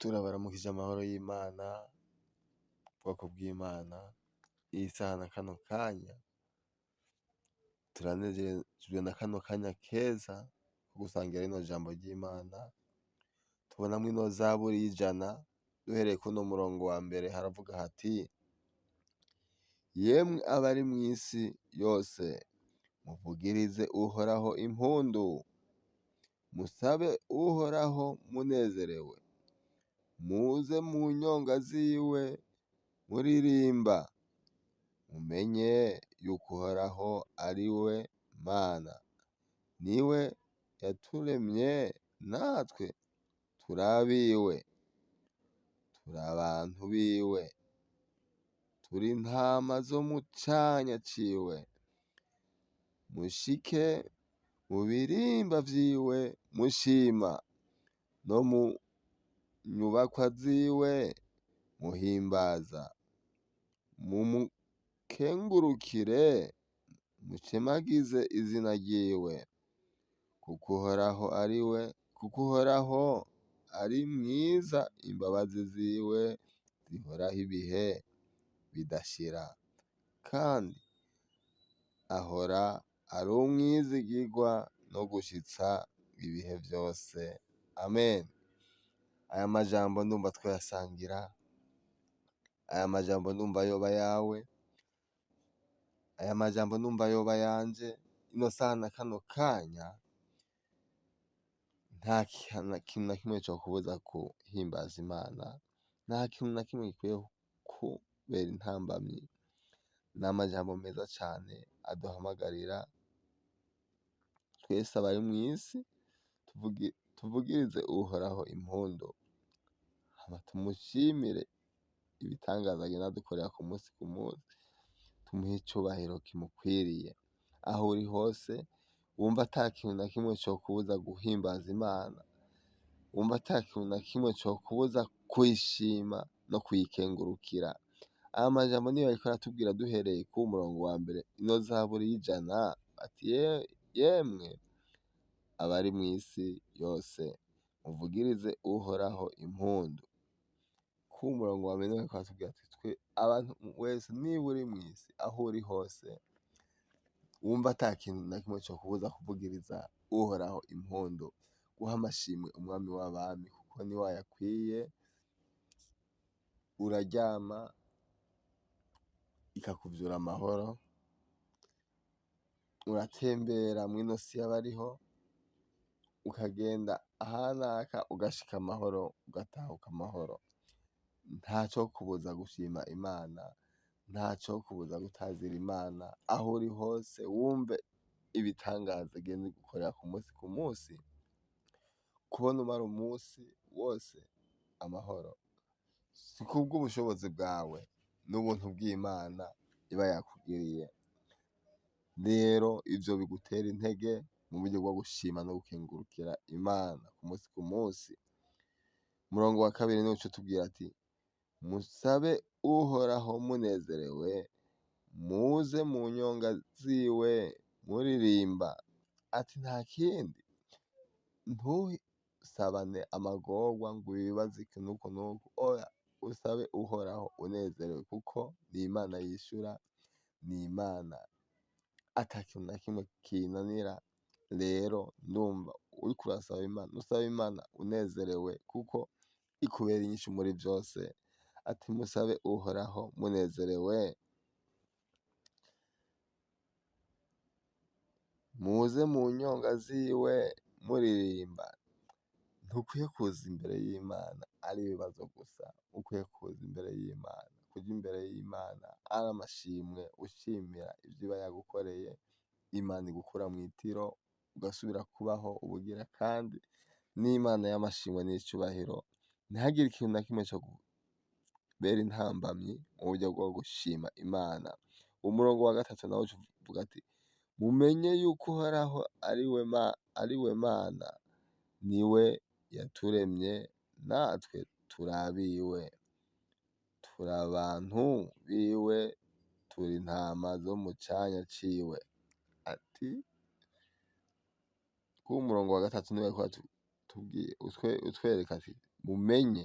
Turabaramukije amahoro y'Imana, ubwoko bw'Imana, iyi saha na kano kanya, turanejejwe na kano kanya keza ko gusangira rino jambo ry'Imana, tubonamwo ino zaburi y'ijana, duhereye kuno murongo wa mbere haravuga hati: yemwe abari mw'isi yose, muvugirize Uhoraho impundu, musabe Uhoraho munezerewe, muze mu nyonga ziwe muririmba, mumenye yuko Uhoraho ari we Mana, niwe yaturemye natwe turi abiwe, turi abantu biwe, turi intama zo mu canya ciwe, mushike mu birimba vyiwe mushima, no mu nyubakwa ziwe muhimbaza, mumukengurukire, mushemagize izina ryiwe, kuko Uhoraho ari we, kuko Uhoraho ari mwiza, imbabazi ziwe zihoraho ibihe bidashira, kandi ahora ari umwizigirwa no gushitsa ibihe vyose. Amen. Aya majambo ndumva twoyasangira, aya majambo ndumva yoba ayawe, aya majambo ndumva yoba ayanje, ino saha na kano kanya nta kintu na kimwe cokubuza guhimbaza Imana, nta kintu na kimwe gikwiye kukubera intambamyi. Ni amajambo meza cane aduhamagarira twese abari mw'isi tuvugirize Uhoraho impundu, hama tumushimire ibitangaza agenda adukorera ku munsi ku munsi, tumuhe icubahiro kimukwiriye. Aho uri hose wumva ata kintu na kimwe cokubuza guhimbaza Imana, wumva ata kintu na kimwe cokubuza kuyishima no kuyikengurukira. Aya majambo niyo yariko aratubwira duhereye ku murongo wa mbere, ino zaburi y'ijana, ati yemwe abari mw'isi yose, muvugirize Uhoraho impundu. Ku murongo wa mbere niho yariko aratubwira ati twe abantu wese niba uri mw'isi, aho uri hose, wumva ata kintu na kimwe cokubuza kuvugiriza Uhoraho impundu, guha amashimwe umwami w'abami, kuko niwe ayakwiye. Uraryama ikakuvyura amahoro, uratembera mw'ino si y'abariho, ukagenda ahanaka ugashika amahoro, ugatahuka amahoro. Ntacokubuza gushima Imana, ntacokubuza gutazira Imana. Aho uri hose wumve ibitangaza igenda igukorera ku munsi ku munsi, kubona umara umunsi wose amahoro, si kubw'ubushobozi bwawe, n'ubuntu bw'Imana iba yakugiriye. Rero ivyo bigutera intege mu buryo bwo gushima no gukengurukira Imana ku munsi ku munsi. Umurongo wa kabiri niwo uca utubwira ati: musabe Uhoraho munezerewe, muze mu nyonga ziwe muririmba. Ati nta kindi, ntusabane amagorwa ngo ibibazo iki nuku nuku, oya, usabe Uhoraho unezerewe, kuko ni Imana yishura, ni Imana ata kintu na kimwe kinanira. Rero ndumva uriko urasaba Imana, usaba Imana unezerewe, kuko ikubera inyishu muri vyose. Ati musabe Uhoraho munezerewe, muze mu nyonga ziwe muririmba. Ntukwiye kuza imbere y'Imana ari ibibazo gusa, ukwiye kuza imbere y'Imana, kuja imbere y'Imana ari amashimwe, ushimira ivyo iba yagukoreye. Imana igukura mw'itiro ugasubira kubaho ubugira kandi, n'Imana y'amashimwe n'icubahiro. Ntihagire ikintu na kimwe co kubera intambamyi mu buryo bwo gushima Imana. Umurongo wa gatatu nawo uvuga ati: mumenye yuko Uhoraho ari we Mana, niwe yaturemye natwe turi abiwe, turi abantu biwe, turi intama zo mu canya ciwe. Ati kuri umurongo wa gatatu niwe yariko utwereka ati mumenye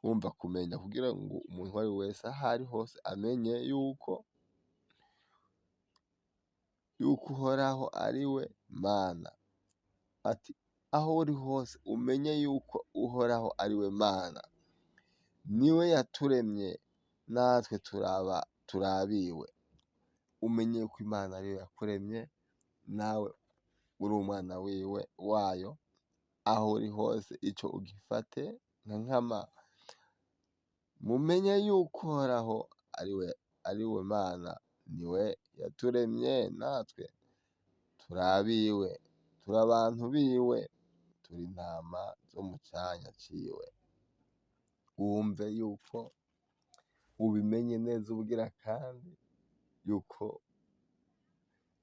Wumva kumenya kugira ngo umuntu uwo ari we wese aho ari hose amenye yuko Uhoraho ari we Mana. Ati aho uri hose umenye yuko Uhoraho ari we Mana, niwe yaturemye natwe turabiwe. Umenye yuko Imana ariyo yakuremye nawe uri umwana wiwe wayo, aho uri hose ico ugifate nka nkama. Mumenye yuko Uhoraho ariwe Mana, niwe yaturemye natwe turabiwe, turi abantu biwe, turi intama zo mu canya ciwe. Wumve yuko ubimenye neza ubugira kandi yuko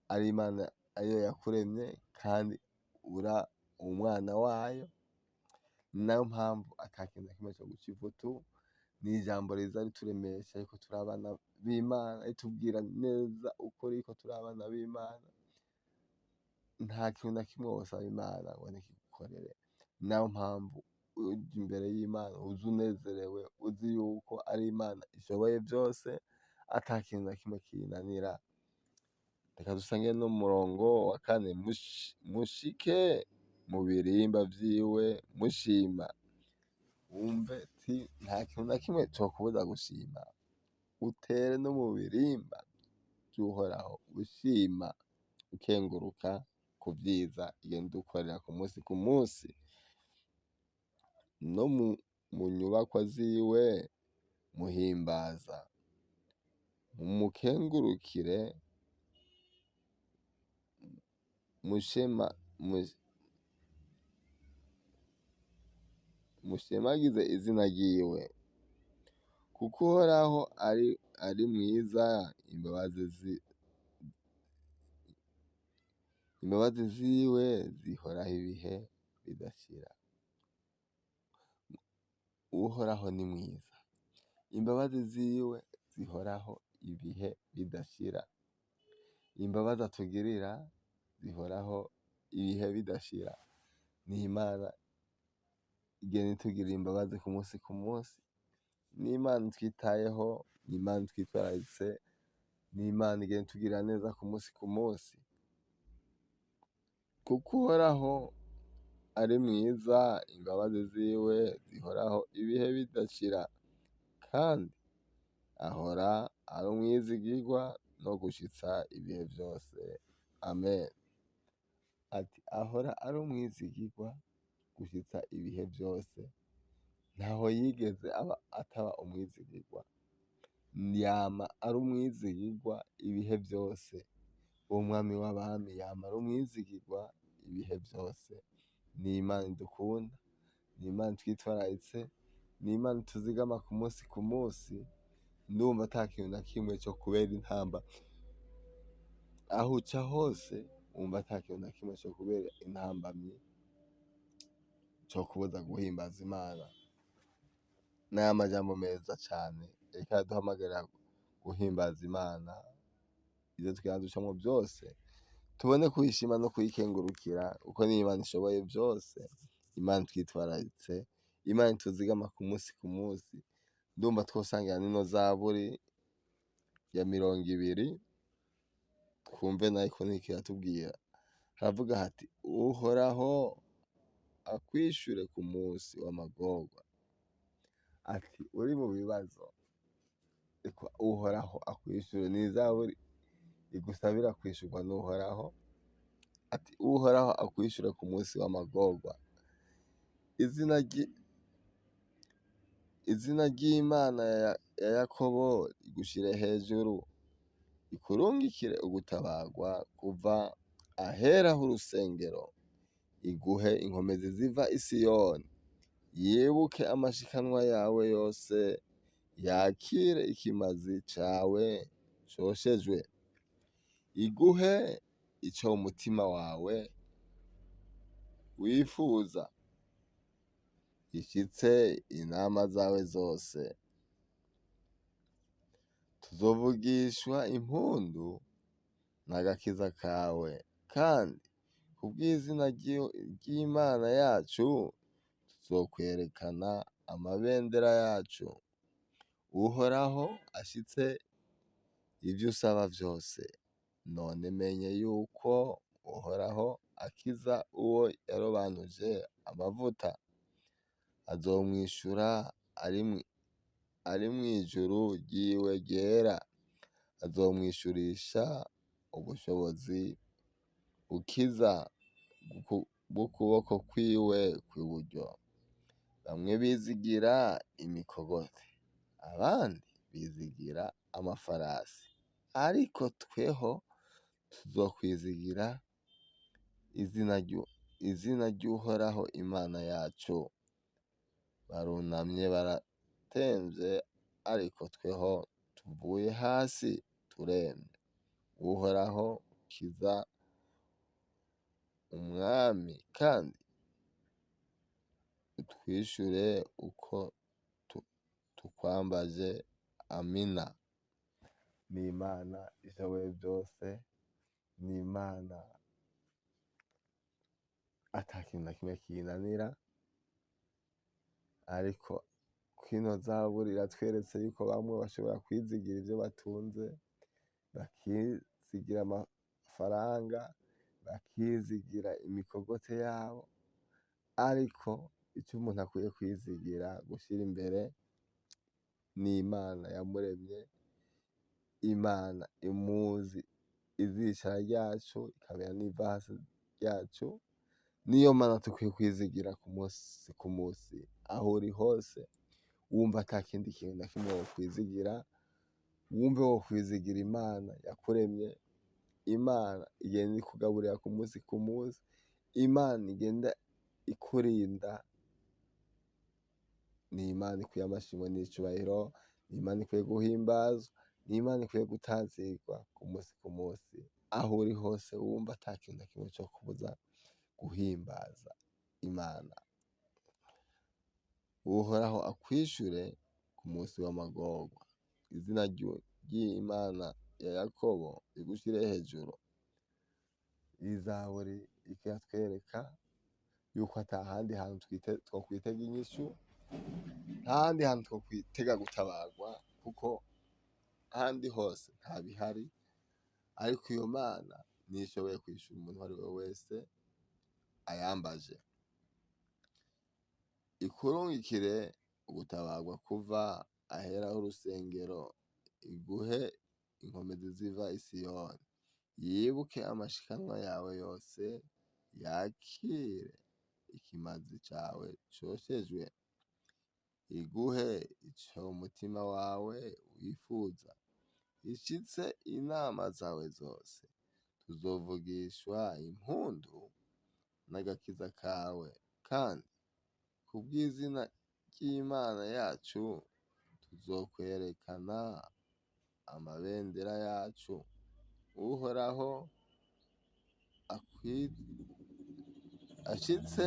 ari Imana ariyo yakuremye kandi ura umwana wayo, ni nayo mpamvu ata kintu na kimwe co guca ivutu. Ni ijambo riza rituremesha yuko turi abana b'Imana, ritubwira neza ukuri yuko turi abana b'Imana. Nta kintu na kimwe wosaba Imana ngo ntikigukorere. Ni nayo mpamvu uja imbere y'Imana uza unezerewe, uzi yuko ari Imana ishoboye vyose, ata kintu na kimwe kiyinanira. Reka dusange n'umurongo wa kane, mushike mu birimba vyiwe mushima. Wumve ati nta kintu na kimwe cokubuza gushima, utere no mu birimba vy'Uhoraho ushima, ukenguruka ku vyiza igenda idukorera ku musi ku musi, no mu nyubakwa ziwe muhimbaza, mumukengurukire, mushemagize izina ryiwe, kuko Uhoraho ari mwiza, imbabazi ziwe zihoraho ibihe bidashira. Uhoraho ni mwiza, imbabazi ziwe zihoraho ibihe bidashira. Imbabazi atugirira zihoraho ibihe bidashira. Ni Imana igenda itugirira imbabazi ku munsi ku munsi, ni Imana itwitayeho, ni Imana itwitwararitse, ni Imana igenda itugirira neza ku munsi ku munsi. Kuko Uhoraho ari mwiza, imbabazi ziwe zihoraho ibihe bidashira, kandi ahora ari umwizigirwa no gushitsa ibihe vyose. Amen. Ati ahora ari umwizigirwa gushitsa ibihe vyose, ntaho yigeze aba ataba umwizigirwa, yama ari umwizigirwa ibihe vyose. Uwo mwami w'abami yama ari umwizigirwa ibihe vyose. Ni Imana idukunda, ni Imana itwitwararitse, ni Imana ituzigama ku munsi ku munsi. Ndumva ata kintu na kimwe co kubera intamba, aho uca hose wumva ata kintu na kimwe co kubera intambamyi co kubuza guhimbaza Imana. N'aya majambo meza cane yariko araduhamagarira guhimbaza Imana, ivyo tugenda ducamwo vyose tubone kuyishima no kuyikengurukira, kuko ni Imana ishoboye vyose, Imana itwitwararitse, Imana ituzigama ku munsi ku munsi. Ndumva twosangira n'ino zaburi ya 20, twumve nayo ukuntu iriko iratubwira. Haravuga hati Uhoraho akwishure ku munsi w'amagorwa. Ati uri mu bibazo, reka Uhoraho akwishure. Ni zaburi igusabira kwishurwa n'Uhoraho. Ati Uhoraho akwishure ku munsi w'amagorwa. Izina ry'Imana ya Yakobo rigushire hejuru, ikurungikire ugutabarwa kuva ahera h'urusengero, iguhe inkomezi ziva i Siyoni, yibuke amashikanwa yawe yose, yakire ikimazi cawe coshejwe, iguhe ico umutima wawe wifuza, ishitse inama zawe zose. Tuzovugishwa impundu n'agakiza kawe, kandi kubw'izina ry'Imana yacu tuzokwerekana amabendera yacu. Uhoraho ashitse ivyo usaba vyose. None menye yuko Uhoraho akiza uwo yarobanuje amavuta, azomwishura ari mw'ijuru ryiwe ryera, azomwishurisha ubushobozi bukiza bw'ukuboko kwiwe kw'iburyo. Bamwe bizigira imikogote, abandi bizigira amafarasi, ariko tweho tuzokwizigira izina ry'Uhoraho Imana yacu. Barunamye baratemvye, ariko tweho tuvuye hasi turemye. Uhoraho ukiza umwami, kandi utwishure uko tukwambaje. Amina. Ni Imana ishoboye byose, ni Imana ata kintu na kimwe kiyinanira, ariko kwino zaburi iratweretse yuko bamwe bashobora kwizigira ivyo batunze, bakizigira amafaranga, bakizigira imikogote yabo, ariko ico umuntu akwiye kwizigira gushira imbere ni Imana yamuremye, Imana imuzi izicara ryacu ikamenya n'ivasi ryacu. Niyo Mana dukwiye kwizigira ku munsi ku munsi, aho uri hose wumva ata kindi kintu na kimwe wokwizigira, wumve wokwizigira Imana yakuremye, Imana igenda ikugaburira ku munsi ku munsi, Imana igenda ikurinda. Ni Imana ikwiye amashimwe n'icubahiro, ni Imana ikwiye guhimbazwa, ni Imana ikwiye gutazirwa ku munsi ku munsi. Aho uri hose wumva ata kintu na kimwe cokubuza guhimbaza Imana. Uhoraho akwishure ku munsi w'amagorwa, izina ry'Imana ya Yakobo rigushire hejuru. Iyi zaburi iratwereka yuko ata handi hantu twokwitega inyishu, nta handi hantu twokwitega gutabarwa, kuko ahandi hose nta bihari, ariko iyo Mana niyo ishoboye kwishura umuntu uwo ari we wese ayambaje. Ikurungikire ugutabarwa kuva ahera h'urusengero, iguhe inkomezi ziva i Siyoni, yibuke amashikanwa yawe yose, yakire ikimazi cawe coshejwe, iguhe ico umutima wawe wifuza, ishitse inama zawe zose. Tuzovugishwa impundu n'agakiza kawe, kandi kubw'izina ry'Imana yacu tuzokwerekana amabendera yacu. Uhoraho ashitse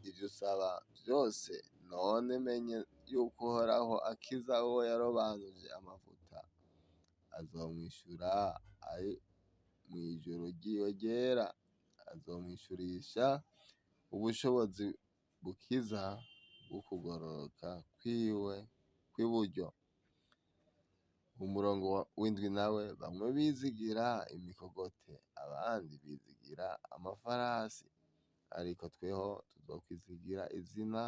ivyo usaba vyose. None menye yuko Uhoraho akiza uwo yarobanuje amavuta, azomwishura ari mw'ijuru ryiwe ryera, azomwishurisha ubushobozi bukiza bw'ukugororoka kwiwe kw'iburyo. Umurongo w'indwi nawe, bamwe bizigira imikogote, abandi bizigira amafarasi, ariko tweho tuzokwizigira izina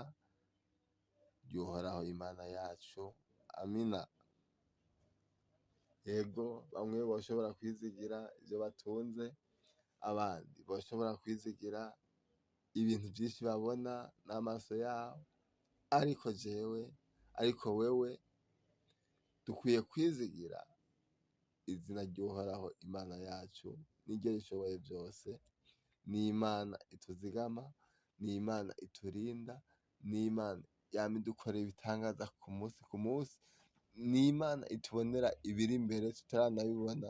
ry'Uhoraho Imana yacu. Amina. Yego, bamwe boshobora kwizigira ivyo batunze, abandi boshobora kwizigira ibintu vyinshi babona n'amaso yabo, ariko jewe, ariko wewe dukwiye kwizigira izina ry'Uhoraho Imana yacu, niryo rishoboye vyose. Ni Imana ituzigama, ni Imana iturinda, ni Imana yama idukorera ibitangaza ku munsi ku munsi, ni Imana itubonera ibiri imbere tutaranabibona.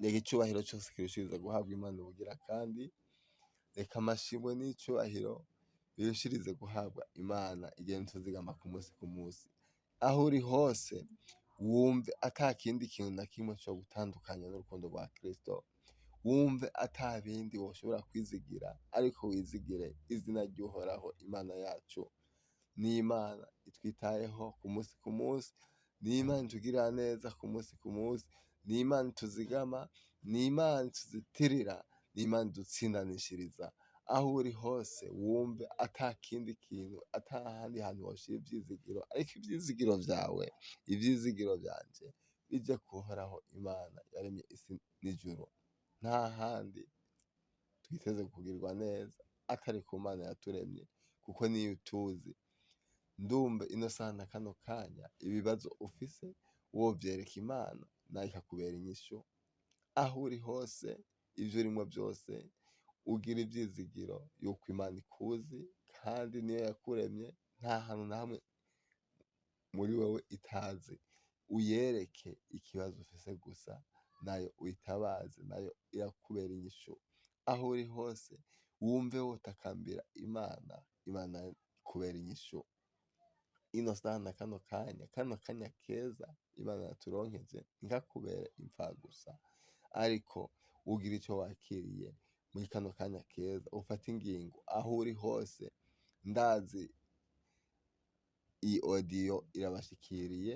Reka icubahiro cose kirushirize guhabwa Imana ubugira kandi, reka amashimwe n'icubahiro birushirize guhabwa Imana igenda ituzigama ku munsi ku munsi. Aho uri hose wumve ata kindi kintu na kimwe co gutandukanya n'urukundo rwa Kristo, Wumve ata bindi woshobora kwizigira, ariko wizigire izina ry'Uhoraho Imana yacu. Ni Imana itwitayeho ku munsi ku munsi, ni Imana itugirira neza ku munsi ku munsi, ni Imana ituzigama, ni Imana ituzitirira, ni Imana idutsindanishiriza. Aho uri hose wumve ata kindi kintu, ata handi hantu woshira ivyizigiro, ariko ivyizigiro vyawe, ivyizigiro vyanje bije kuhoraho Imana yaremye isi n'ijuru. Nta handi twiteze kugirirwa neza atari ku Mana yaturemye, kuko niyo ituzi. Ndumva ino saha na kano kanya ibibazo ufise wovyereka Imana, nayo ikakubera inyishu. Aho uri hose, ivyo urimwo vyose, ugira ivyizigiro yuko Imana ikuzi kandi niyo yakuremye, nta hantu na hamwe muri wewe itazi. Uyereke ikibazo ufise gusa, nayo uyitabaze, nayo irakubera inyishu. Aho uri hose wumve wotakambira Imana, Imana ikubera inyishu. Ino saha na kano kanya, kano kanya keza Imana yaturonkeje ntikakubere impfagusa, ariko ugira ico wakiriye muri kano kanya keza, ufate ingingo aho uri hose. Ndazi iyi audio irabashikiriye,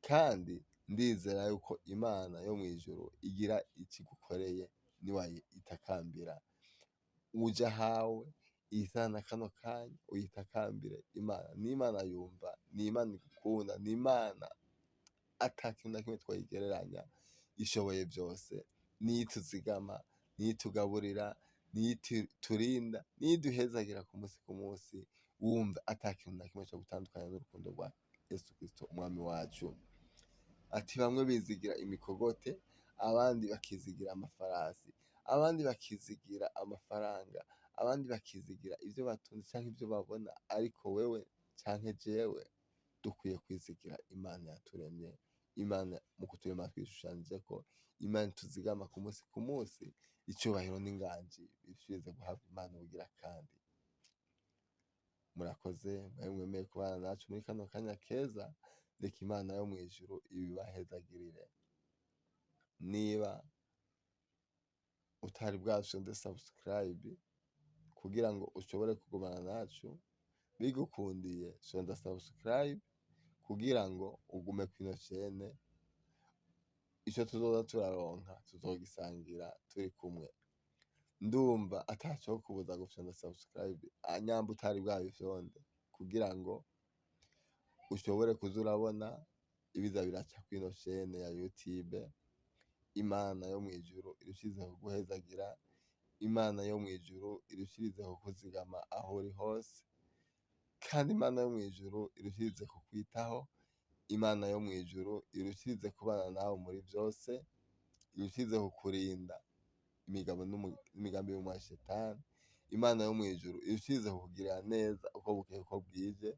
kandi ndizera yuko Imana yo mw'ijuru igira ikigukoreye niwayitakambira. Uje ahawe iyi saha na kano kanya uyitakambire Imana. Ni Imana yumva, ni Imana igukunda, ni Imana ata kintu na kimwe twoyigereranya, ishoboye vyose. Niyo ituzigama, niyo itugaburira, niyo iturinda, niyo iduhezagira ku munsi ku munsi. Wumva ata kintu na kimwe co gutandukanya n'urukundo rwa Yesu Kristo umwami wacu. Ati bamwe bizigira imikogote, abandi bakizigira amafarasi, abandi bakizigira amafaranga, abandi bakizigira ivyo batunze canke ivyo babona, ariko wewe canke jewe dukwiye kwizigira Imana yaturemye, Imana mu kuturema twishushanijeko, Imana ituzigama ku munsi ku munsi. Icubahiro n'inganji bishirize guhabwa Imana ubugira kandi. Murakoze mwe mwemeye kubana nacu muri kano kanya keza. Reka Imana yo mw'ijuru ibibahezagirire. Niba utari bwashonde subscribe kugira ngo ushobore kugumana nacu, bigukundiye shonda subscribe kugira ngo ugume kwino chaîne. Ico tuzoza turaronka tuzogisangira turi kumwe. Ndumva atacokubuza gufyonda subscribe nyamba utari bwabifyonde, kugira ngo ushobore kuza urabona ibiza biraca kwino chaîne ya YouTube. Imana yo mw'ijuru irushirize kuguhezagira, Imana yo mw'ijuru irushirize kukuzigama aho uri hose, kandi Imana yo mw'ijuru irushirize kukwitaho, Imana yo mw'ijuru irushirize kubana nawe muri vyose, irushirize kukurinda imigabo n'imigambi y'umwashetani. Imana yo mw'ijuru irushirize kukugirira neza uko bukeye uko bwije.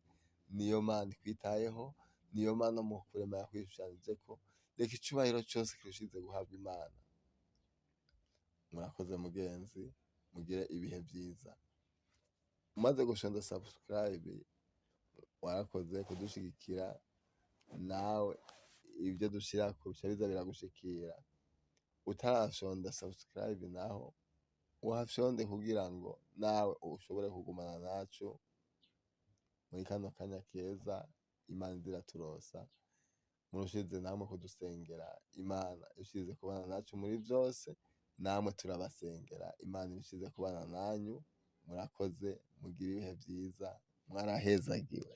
Niyo Mana ikwitayeho, niyo Mana mu kurema yakwishushanijeko. Reka icubahiro cose kirushirize guhabwa Imana. Murakoze mugenzi, mugire ibihe vyiza. Umaze gushonda subscribe, warakoze kudushigikira, nawe ivyo dushirako bica biza biragushikira. Utarashonda subscribe naho uhafyonde kugira ngo nawe ushobore kugumana nacu muri kano kanya keza Imana iziraturosa. Murushirize namwe kudusengera, Imana irushirize kubana nacu muri vyose, namwe turabasengera, Imana irushirize kubana nanyu. Murakoze, mugire ibihe vyiza, mwarahezagiwe.